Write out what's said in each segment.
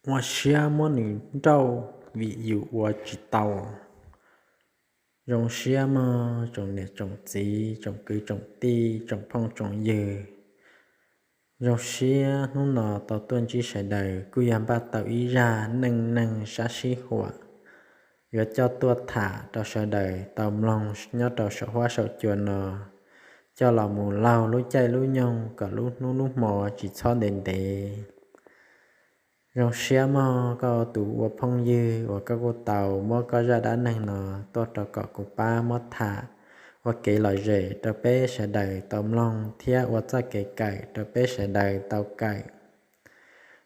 ua siab muab nws nrauj vim yus ua tsis tau. Zoo siab mog tsoom niam tsoom txiv, tsoom kwv tsoom tij, tsoom phooj tsoom ywg. Zoo siab hnub no tau tuaj ntsib sawv daws kuj yog npaj tau ib zaj neej neeg sab sib huam yuav coj tuaj tham rau sawv daws tau mloog nyob rau saum huab saum cua no, coj los mus laug lub caij lub nyoog kom lub hnub lub hmo tsis txhob ntev ntev. Zoo siab mog koj tus ua phooj ywg uas koj kuj tau muab koj zaj dab neeg no tuaj rau kom kuv pab muab tham ua kev lom zem rau peb sawv daws tau mloog thiab ua txoj kev kawm rau peb sawv daws tau kawm.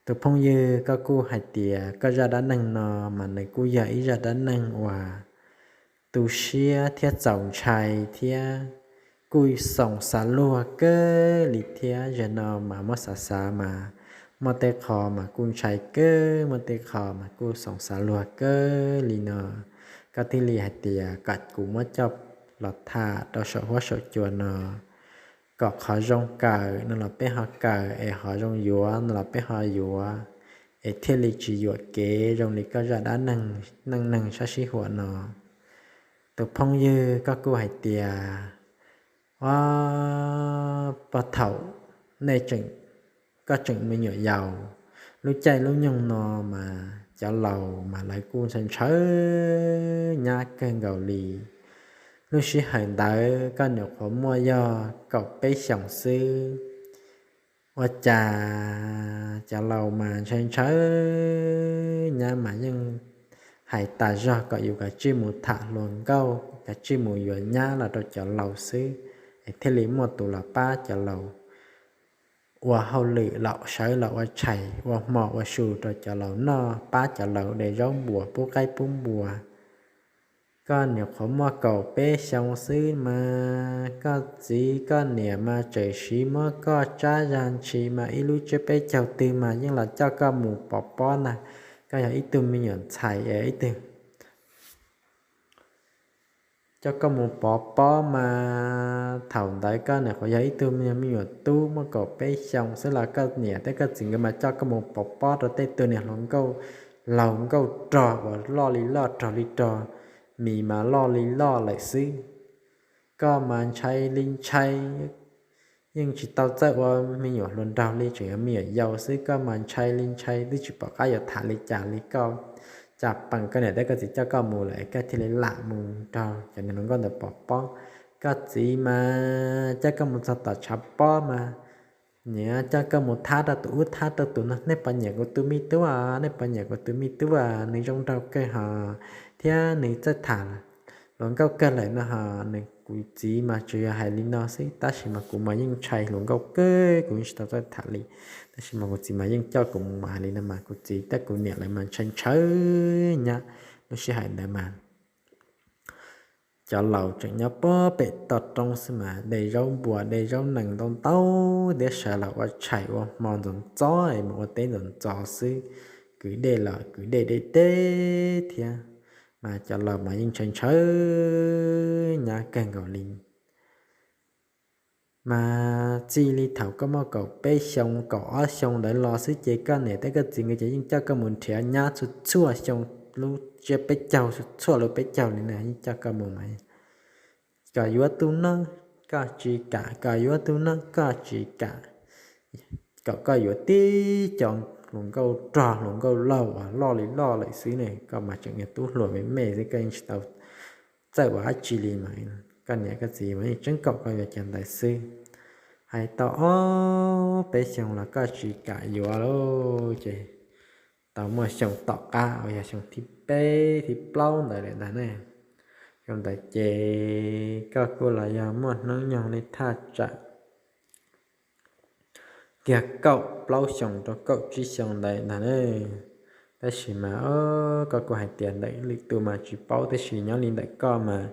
Tus phooj ywg, koj kuj hais tias koj zaj dab neeg no mas nws kuj yog ib zaj dab neeg uas tu siab thiab txaus ntshai thiab kuj xoom xav luag kawg li thiab. Zaum no mas muab xav xav mas muaj tej qho mas kuj ntshai kawg, muaj tej qho mas kuj xoom xav luag kawg li no. Koj thiaj li hais tias kom kuv muab coj los tham rau saum huab saum cua no, kom qhov zoo kawm no los peb ho kawm, es qhov zoo yuav no los peb ho yuav, es thiaj li tsis yuam kev zoo li koj zaj dab neeg, neej neeg sab sib huam no. Tus phooj ywg, koj kuj hais tias, o, puag thaum nej tseem, koj tseem me nyuam yaus, lub caij lub nyoog no mas cov laus mas lawv kuj ntshaw ntshaw nyab kawg nkaus li. Lub sij hawm ntawd koj nyuam qhuav muaj yog kaum peb xyoos xwb. Ua cas cov laus mas ntshaw ntshaw nyab mas yeej hais tas zog kom yus kav tsij mus tham hluas nkauj, kav tsij mus yuav nyab los rau cov laus xwb, es thiaj li muaj tus los pab cov laus ua hauj lwm, los sawv los ua tshais, ua hmo ua su rau cov laus noj, pab cov laus de zaub npuas, pub qaib pub npua. Koj nyuam qhuav muaj kaum peb xyoo xwb mas koj txiv koj niam mas tseem siv muab koj tsab zag ntshis mas ib lub tsiab peb caug twg mas yeej los coj koj mus pov pob na. Koj yog ib tug me nyuam ntxhais es ib tug coj koj mus pov pob mas thaum ntawd koj nyuam qhuav yog ib tug me nyuam tub muaj kaum peb xyoo xwb los koj niam thiab koj txiv nkawd mas coj koj mus pov pob rau tej tug niag hluas nkauj laus nkauj rog uas loj li loj rog li rog, mis mas loj li loj lawm xwb. Koj mas ntshai li ntshai, yeej tsis tau txawj ua me nyuam hluas nraug li, tseem yog me nyuam yaus xwb, koj mas ntshai li ntshai twb tsis pom qab yuav tham li cas li. Koj cas pees koj niam thiab koj txiv coj koj mus lawm koj thiaj li lam mus nrog cov niag hluas nkauj ntawd pov pob. Koj txiv mas coj koj mus txog tom tshav pob mas niam coj koj mus thab rau tus ub thab rau tus no, nej puas nyiam kuv tus me tub a, nej puas nyiam kuv tus me tub a, nws zoo nraug kawg hos, thiab nws txawj tham hluas nkauj kawg lawm no hos. Nws, kuv txiv mas tsuas yog hais li no xwb tab sis mas kuv mas yeej ntshai hluas nkauj kawg, kuv yeej tsis tau txawj tham li. Tab sis mas kuv txiv mas yeej coj kuv mus mas hais li no mas kuv txiv thiab kuv niam lawv mas ntshaw ntshaw nyab. Lub sij hawm ntawd mas cov laus tseem nyob puag pem toj roob xwb mas de zaub npua de zaub nees ntau ntau thiab sawv los ua tshais ua hmo ntxov ntxov es mus ua teb ntxov ntxov xwb, kwv dej los kwv dej deb deb thiab. Mas cov laus mas yeej ntshaw ntshaw nyab kawg nkaus li. Mas txij li thaum koj muaj kaum peb xyoo kaum ob xyoo ntawd los xwb ces koj niam thiab koj txiv nkawd ces yeej coj koj mus nrhiav nyab txhua txhua xyoo, lub tsiab peb caug txhua txhua lub peb caug li na yeej coj koj mus mas kom yuav tus no koj tsis kam, kom yuav tus no koj tsis kam, kom koj yuav tib co hluas nkauj rog hluas nkauj laug uas loj li loj lawm xwb ne, koj mas tseem yog tub hluas me me xwb koj yeej tsis tau txawj ua dab tsi li mas koj niam koj txiv mas yeej tseeb kaum koj yuav cov ntawd xwb. Hais tau ob peb xyoo los koj tsis kam yuav lauj ces tau muaj xyoo tom qab uas yog xyoo thib peb thib plaub ntawd lawm ntag ne. Xyoo ntawd ces koj kuj los yog muaj hnub nyoog li thaj tsam kiag kaum plaub xyoos rau kaum tsib xyoos ntawd ntag ne. Tab sis mas koj kuj hais tias ntawm lwm tus mas tsis paub tab sis nyob li ntawm koj mas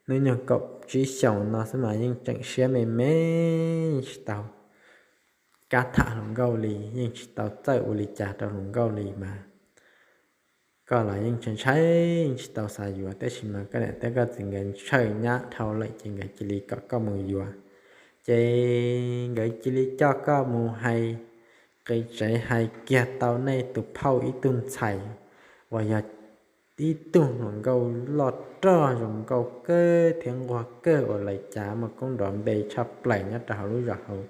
hnub nyoog kaum tsib xyoos no xwb mas yeej tseem siab me me, yeej tsis tau kab tham hluas nkauj li, yeej tsis tau txawj ua li cas rau hluas nkauj li mas koj los yeej ntshai ntshai yeej tsis tau xav yuav tab sis mas koj niam thiab koj txiv nkawd ntshaw nyab dhau lawm ces nkawd cia li kom koj mus yuav. Ces nkawd cia li coj koj mus hais nqi tsev hais kiag tau nej tus phauj ib tug ntxhais uas yog ib tug hluas nkauj loj rog zoo nkauj kawg thiab nquag kawg uas lawv cav muaj koob nrov npe tshaj plaws nyob rau hauv lub zos hauv.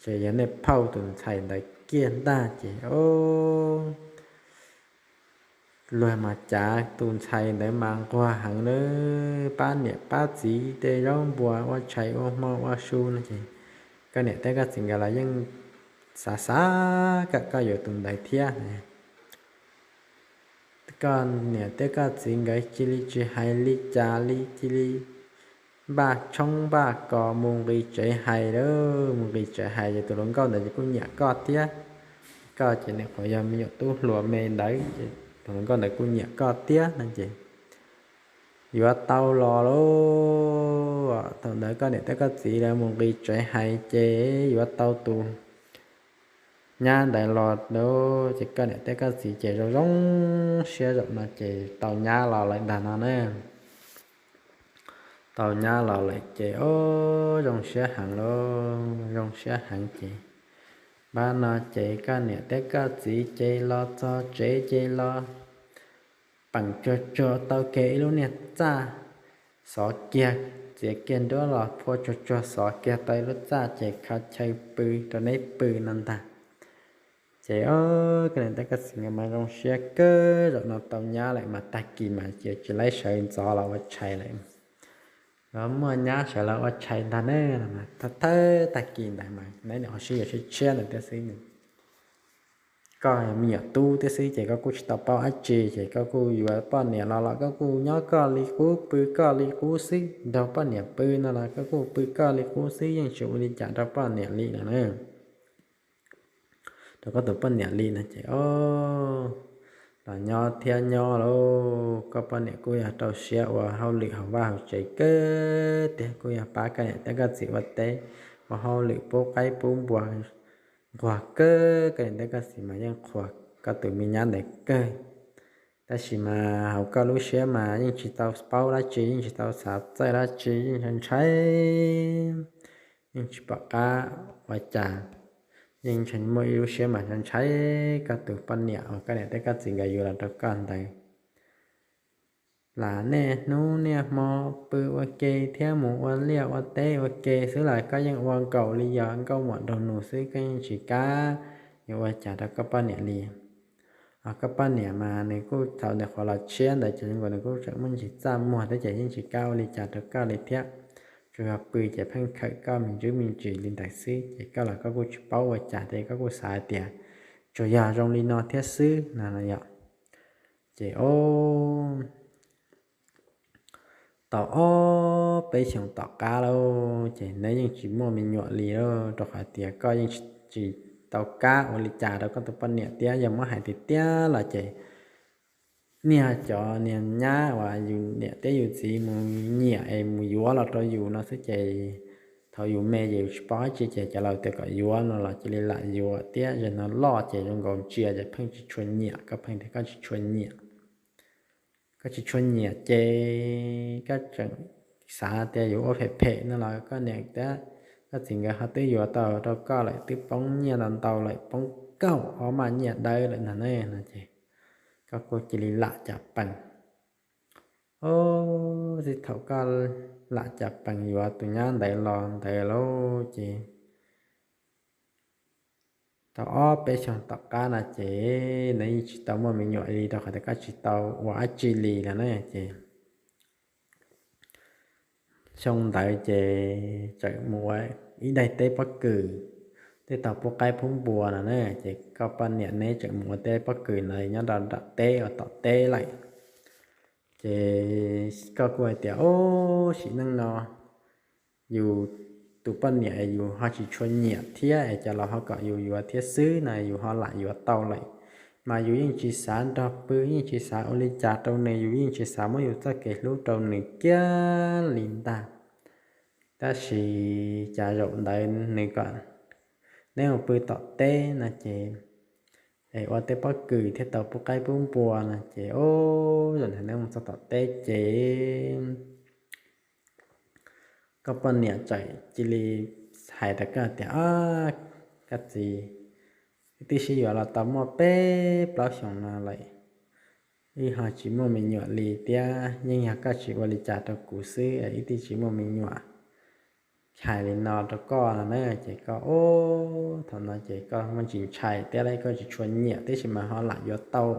Ces yog nej phauj tus ntxhais ntawd kiag ntag ces o luag mas cav tus ntxhais ntawd mas nquag heev na, pab niam pab txiv tej zaub npua ua tshais ua hmo ua su no ces koj niam thiab koj txiv nkawd los yeej xav xav kom koj yuav tus ntawd thiab. Koj niam thiab koj txiv nkawd cia li tsis hais li cas li, cia li npaj tshoob npaj kos mus nqi tsev hais lawm. Mus nqi tsev hais ces tus hluas nkauj ntawd ces kuj nyiam koj thiab. Koj ces nim qhuav yog me nyuam tub hluas me ntawd ces tus hluas nkauj ntawd kuj nyiam koj thiab no ces yuav tau los lauj. Thaum ntawd koj niam thiab koj txiv lawv mus nqi tsev hais ces yuav tau tus nyab ntawd los lauj. Ces koj niam thiab koj txiv ces zoo zoo siab zaum no ces tau nyab los lawm ntag no na. Tau nyab los lawm ces o zoo siab heev lauj, zoo siab heev ces pab no ces koj niam thiab koj txiv ces los txog tsev ces los peem tsuag tsuag tau kiag ib lub niag txaj, xov kiag, txiav kiag nruab los phua tsuag tsuag xov kiag tau ib lub txaj ces khaws chaw pw rau neb pw no ntag. Ces o koj niam thiab koj txiv nkawd mas zoo siab kawg zaum no tau nyab lawm mas tag kis mas cia tsis laib sawv ntxov los ua tshais lawm. Los muaj nyab sawv los ua tshais ntag ne. Thawj thawj tag kis ntawd mas neb nim qhov sib yuav sib tshiab ntawd thiab xwb. Koj me nyuam tub thiab xwb ces koj kuj tsis tau paub dab tsi ces koj kuj yuav poj niam los los koj kuj nyob koj li qub pw koj li qub xwb, nrog poj niam pw no los koj kuj pw koj li qub xwb, yeej tsis ua li cas rau poj niam li no na. Rau koj tus poj niam li no ces o los nyob thiab nyob lauj, koj poj niam kuj yog rau siab ua hauj lwm hauv vaj hauv tsev kawg tiag, kuj yog pab koj niam thiab koj txiv ua teb ua hauj lwm pub qaib pub npua nquag kawg, koj niam thiab koj txiv mas yeej qhuas koj tus me nyab ntawd kawg. Tab sis mas hauv koj lub siab mas yeej tsis tau paub dab tsi, yeej tsis tau xav txawj dab tsi, yeej ntshai ntshai, yeej tsis pom qab ua cas, yeej ntshai muaj ib lub siab mas ntshai koj tus poj niam uas koj niam thiab koj txiv nkawd yuav los rau koj ntawd. Lam niaj hnub niaj hmo pw ua ke thiab mus ua liaj ua teb ua ke xwb los koj yeej ua nkaus li yog nkauj muam nraug nus xwb, koj yeej tsis kam yuav ua cas rau koj poj niam li. Koj poj niam mas nws kuj thaum ntawd qhuav los tshiab ntawd ces zoo nkaus nws kuj tseem muaj ntsis txaj muag thiab ces yeej tsis kam ua li cas rau koj li thiab. Tsuas yog pw ces pheej khawm koj me ntsis me ntsis li ntawd xwb ces koj los koj kuj tsis paub ua cas thiab, koj kuj xav hais tias tsuas yog zoo li no thiab xwb no yom. Ces o tau ob peb xyoos tom qab lauj ces neb yeej tsis muaj me nyuam li lauj, rau qhov tias koj yeej tsis tau kam ua li cas rau koj tus poj niam thiab. Yog muab hais tiag tiag los ces niag cov niag nyab uas yus niam thiab yus txiv mus nyiam es mus yuav los rau yus no xwb ces thaum yus me ces yus tsis paub dab tsi ces cov laus tias kom yuav no los cia li lam yuav thiab. Zaum no loj ces zoo nkaus ntsia ces pheej tsis tshua nyiam, koj pheej tias koj tsis tshua nyiam. Koj tsis tshua nyiam ces koj tseem xav tias yuav ua phem phem no los koj niam thiab koj txiv nkawd ho twb yuav tau rau koj lawm, twb poob nyiaj ntau ntau lawm, poob kaum ob maj nyiaj dawb lawm ntag ne no ces koj kuj cia li lam cas pees. Ub, txij thaum koj lam cas pees yuav tus nyab ntawd los ntawd lauj ces tau ob peb xyoos tom qab no ces nws yeej tsis tau muaj me nyuam li rau qhov tias koj tsis tau ua dab tsi li no na ces xyoo ntawd ces tseem mus ua ib daim teb pob kws, twb tau pub qaib pub npua no na ces koj poj niam neb tseem mus ua teb pob kws ntawd nyob rau nram teb uas tom teb lawm. Ces koj kuj hais tias, ub, sim neej no yus tus poj niam es yus ho tsis tshua nyiam thiab es cas los ho kom yus yuav thiab xwb no, yus ho lam yuav tau lawm. Mas yus yeej tsis xav nrog pw, yeej tsis xav ua li cas rau nws, yus yeej tsis xav muab yus txoj kev hlub rau nws kiag li ntag. Tab sis cas zaum ntawd nws kom neb mus pw tom teb no ces es ua tej pob kws thiaj tau pub qaib pub npua no ces, ub, zaum ntawd neb mus txog tom teb ces koj poj niam txawm cia li hais rau koj tias, koj txiv, Twb sib yuav los tau muaj peb plaub xyoos no lawm, wb ho tsis muaj me nyuam li thiab, yeej yog koj tsis ua li cas rau kuv xwb wb thiaj tsis muaj me nyuam hais li no rau koj no na. Ces koj, o, thaum no ces koj muaj ntsis ntshai thiab, koj tsis tshua nyiam, tiam sis mas ho lam yuav tau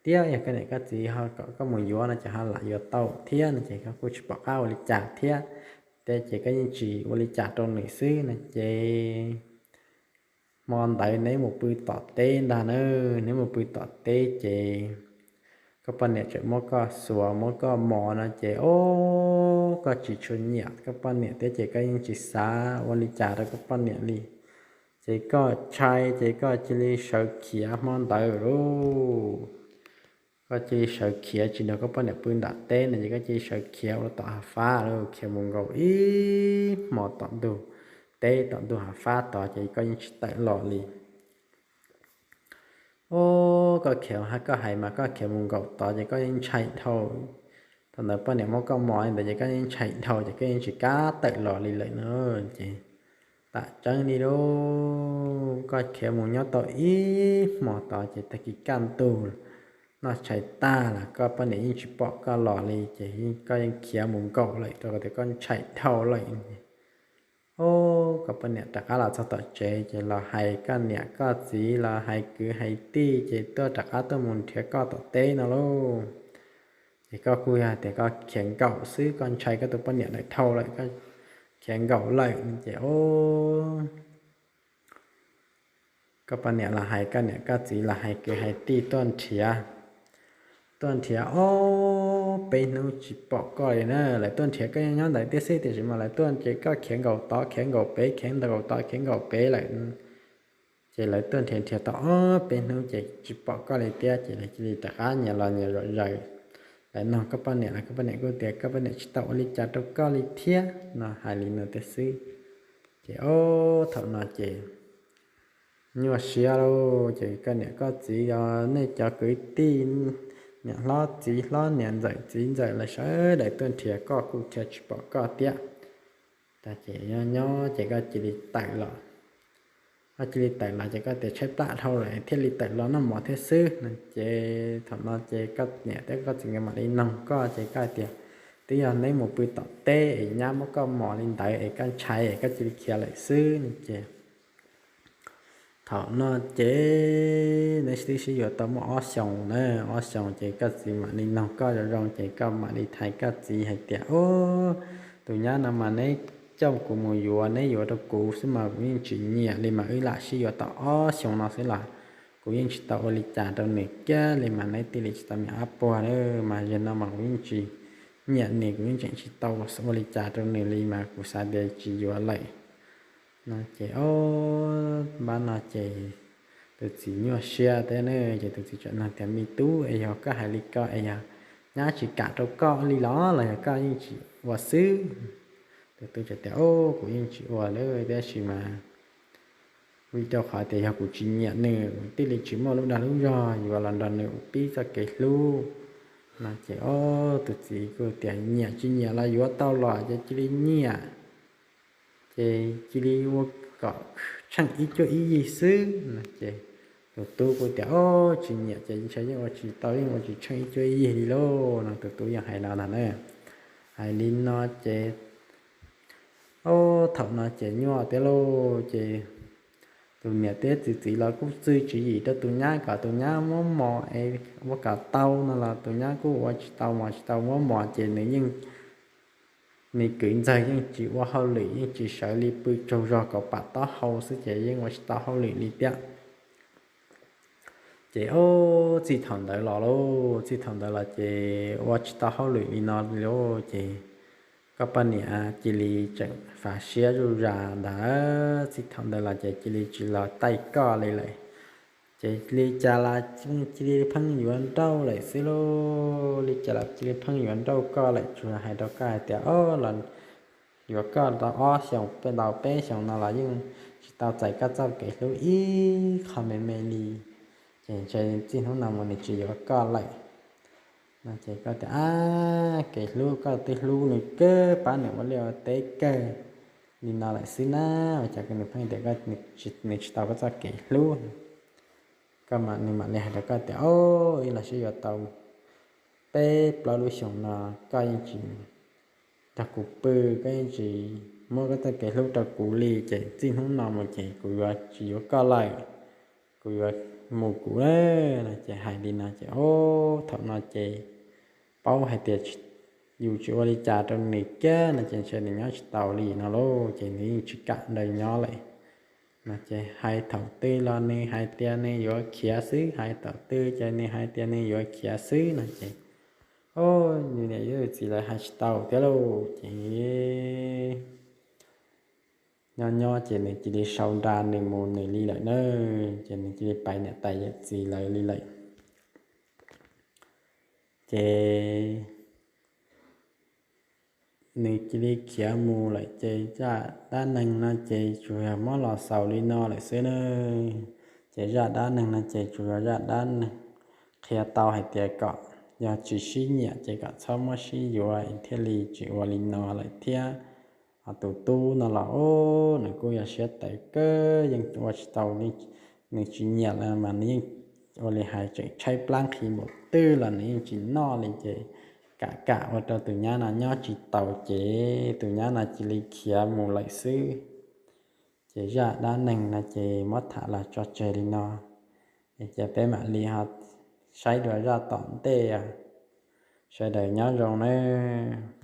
thiab, yog koj niam koj txiv ho kom koj mus yuav no ces ho lam yuav tau thiab no ces koj kuj tsis pom qab ua li cas thiab. Thiab ces koj yeej tsis ua li cas rau nws xwb no ces hmo ntawd neb mus pw tom teb ntag na, neb mus pw tom teb ces koj poj niam tseem muab koj xuas muab koj mos no ces, o, koj tsis tshua nyiam koj poj niam thiab ces koj yeej tsis xav ua li cas rau koj poj niam li. Ces koj ntshai ces koj cia li sawv khiav hmo ntawd lauj. Koj cia li sawv khiav tsis nrog koj poj niam pw nram teb no ces koj cia li sawv khiav ua tom hav fab lawm, khiav mus nkaum ib hmos tom ntug teb tom ntug hav fab tod ces koj yeej tsis tawm los li. O, koj khiav, koj hais mas koj khiav mus nkaum tod ces koj yeej ntshai dhau. Thaum ntawd poj niam muab koj mos li ntawd ces koj yeej ntshai dhau ces koj yeej tsis kam tawm los li lawm no. Ces tam tseeb li lauj, koj khiav mus nyob tau ib hmos tod ces tag kis kaj ntug noj tshais tag los koj poj niam yeej tsis pom koj los li ces koj yeej khiav mus nkaum lawm rau qhov tias koj ntshai dhau lawm. O, koj poj niam rov qab los txog tom tsev ces los hais koj niam koj txiv los hais kwv hais tij ces tuaj rov qab tuaj mus nrhiav koj tom teb no lauj. Ces koj kuj yog tias koj khiav nkaum xwb, koj ntshai koj tus poj niam lawm dhau lawm, koj khiav nkaum lawm ces, o, koj poj niam los hais koj niam koj txiv los hais kwv hais tij tuaj nrhiav, tuaj nrhiav ob peb hnub tsis pom koj li na. Lawv tuaj nrhiav koj nyob ntawd thiab xwb tiam sis mas lawv tuaj ces koj khiav nkaum tod khiav nkaum pem, khiav nkaum tod khiav nkaum pem lawm. Ces lawv tuaj nrhiav nrhiav tau ob peb hnub ces tsis pom koj li thiab ces lawv cia li rov qab nyias los nyias zom zaws. Lawv nug koj poj niam los koj poj niam kuj tias koj poj niam tsis tau ua li cas rau koj li thiab no, hais li no thiab xwb. Ces o, thaum no ces nyuaj siab lauj, ces koj niam koj txiv os, nej cov kwv tij, niam hlob txiv hlob, niam ntxawm txiv ntxawm lawv sawv daws tuaj nrhiav koj kuj nrhiav tsis pom koj thiab. Tag ces nyob nyob ces koj cia li tawm los. Koj cia li tawm los ces koj tias tshaib plab dhau lawm thiaj li tawm los noj mov thiab xwb no. Ces thaum no ces koj niam thiab koj txiv nkawd mam li noog koj ces koj hais tias twb yog neb mus pw tom teb es nyab muab koj mos li ntawd es koj ntshai es koj cia li khiav lawm xwb no ces thaum no ces neb twb sib yuav tau muaj ob xyoos na, ob xyoos ces koj txiv mam li noog koj zoo zoo ces koj mam li hais koj txiv hais tias, o, tus nyab no mas neb coj kuv mus yuav, neb yuav rau kuv xwb mas kuv yeej tsis nyiam li mas wb lam sib yuav tau ob xyoos no xwb los kuv yeej tsis tau ua li cas rau nws kiag li mas neb thiaj li tsis tau me ab puag mas yog no mas kuv yeej tsis nyiam nws, kuv yeej tseem tsis tau ua li cas rau nws li mas kuv xav tias tsis yuav lawm no ces o, npab no ces tus txiv nyuaj siab thiab na, ces tus txiv tseem nug tias me tub es yog koj hais li ko es yog nyab tsis kam rau koj li los los yog koj yeej tsis ua xwb? Tus tub teb tias o, kuv yeej tsis ua li tab sis mas vim rau qhov tias yog kuv tsis nyiam nws kuv thiaj li tsis muaj lub dag lub zog yuav los nrog nws pib txoj kev hlub no ces o, tus txiv kuj tias nyiam tsis nyiam los yuav tau los ces cia li nyiam ces cia li ua kom tsheej ib cuab ib yig xwb no ces tus tub kuj tias o, tsis nyiam ces ntshai yeej ua tsis tau yeej ua tsis tsheej ib cuab ib yig li lauj no, tus tub yeej hais no ntag na. Hais li no ces o, thaum no ces nyuaj thiab lauj ces tus niam thiab tus txiv los kuj txwv tswv yim rau tus nyab kom tus nyab muab mos es ua kom tau no los tus nyab kuj ua tsis tau mos tsis tau muab mos ces nws yeej, nws kwv ntxawg yeej tsis ua hauj lwm yeej tsis sawv li pw tsaug zog kom pam taub hau xwb ces yeej ua tsis tau hauj lwm li thiab. Ces o, txij thaum ntawd los lauj, txij thaum ntawd los ces ua tsis tau hauj lwm li no li lauj ces koj poj niam cia li tseem fav siab zuj zus ntawd, txij thaum ntawd los ces cia li tsis los taij koj li lawm. Ces li cas los cia li pheej yuav nrauj lawm xwb lauj, li cas los cia li pheej yuav nrauj koj lawm, tsuas hais rau koj hais tias o, los yuav koj tau ob xyoos tau peb xyoos no los yeej tsis tau txais koj txoj kev hlub ib qho me me li, ces ntshe txij hnub no mus nws tsis yuav koj lawm no ces koj tias ab, kev hlub koj twb hlub nws kawg, pab nws ua liaj ua teb kawg li no lawm xwb na, ua cas nws pheej tias nws tsis tau koj txoj kev hlub? koj mam, nws mam li hais rau koj tias, o, ib los sib yuav tau peb plaub lub xyoos no, koj yeej tsis nrog kuv pw, koj yeej tsis muab koj txoj kev hlub rau kuv li, ces txij hnub no mus ces kuv yuav tsis yuav koj lawm, kuv yuav mus kuv lawm no. Ces hais li no ces, o, thaum no ces paub hais tias yus tsis ua li cas rau nws kiag no ces ntshe nws nyob tsis taus li no lauj, ces nws yeej tsis kam nrog nyob lawm no. Ces hais thaum twg los nws hais tias nws yuav khiav xwb, hais thaum twg ces nws hais tias nws yuav khiav xwb no ces, o, nws niam yau txiv lawv hais tsis tau thiab lauj, ces nyob nyob ces nws cia li sau nra nws mus nws li lawm na, ces nws cia li pais niam tais yawm txiv lawv li lawm. Ces nws cia li khiav mus lawm ces zaj dab neeg no ces tsuas yog muab los xaus li no lawm xwb na. Ces zaj dab neeg no ces tsuas yog zaj dab neeg qhia tau hais tias kom yog tsis sib nyiam ces kom txhob muab sib yuav thiaj li tsis ua li no lawm thiab. Ho tus tub no los, o, nws kuj yog siab tawv kawg, yeej ua tsis tau, nws tsis nyiam los mas nws yeej ua li hais tseem tshaib plab nqhis npaum twg los nws yeej tsis noj li ces kam kam ua rau tus nyab no nyob tsis taus ces tus nyab no cia li khiav mus lawm xwb. Ces zaj dab neeg no ces muab tham los tso tseg li no. Ces peb mam li ho saib dua zaj tom ntej. Sawv daws nyob zoo nawb.